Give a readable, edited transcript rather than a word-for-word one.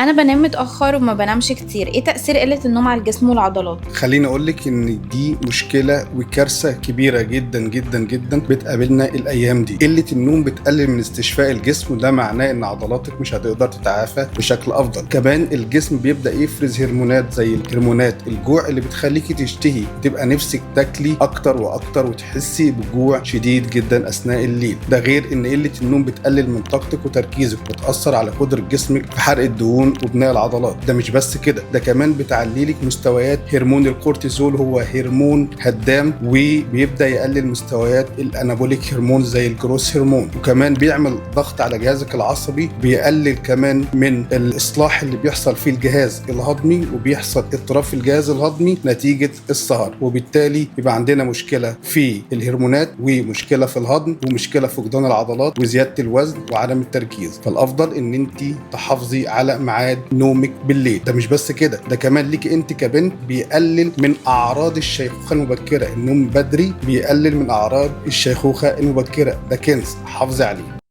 انا بنام متاخر وما بنامش كتير، ايه تاثير قلة النوم على الجسم والعضلات؟ خليني اقول لك ان دي مشكلة وكارثة كبيرة جدا جدا جدا بتقابلنا الايام دي. قلة النوم بتقلل من استشفاء الجسم، وده معناه ان عضلاتك مش هتقدر تتعافى بشكل افضل. كمان الجسم بيبدا يفرز هرمونات زي هرمونات الجوع اللي بتخليكي تشتهي، تبقى نفسك تاكلي اكتر واكتر وتحسي بجوع شديد جدا اثناء الليل. ده غير ان قلة النوم بتقلل من طاقتك وتركيزك، وبتاثر على قدره جسمك في حرق الدهون وبناء العضلات. ده مش بس كده، ده كمان بتعلي لك مستويات هرمون الكورتيزول، هو هرمون هدام وبيبدا يقلل مستويات ال anabolic hormone زي ال growth hormone، وكمان بيعمل ضغط على جهازك العصبي، بيقلل كمان من الاصلاح اللي بيحصل في الجهاز الهضمي، وبيحصل اضطراب في الجهاز الهضمي نتيجة السهر، وبالتالي يبقى عندنا مشكلة في الهرمونات ومشكلة في الهضم ومشكلة في فقدان العضلات وزيادة الوزن وعدم التركيز. فالافضل ان انت تحافظي على ميعاد نومك بالليل. ده مش بس كده، ده كمان ليكي انت كبنت بيقلل من اعراض الشيخوخة المبكرة. النوم بدري بيقلل من اعراض الشيخوخة المبكرة، ده كنز، حافظي عليه.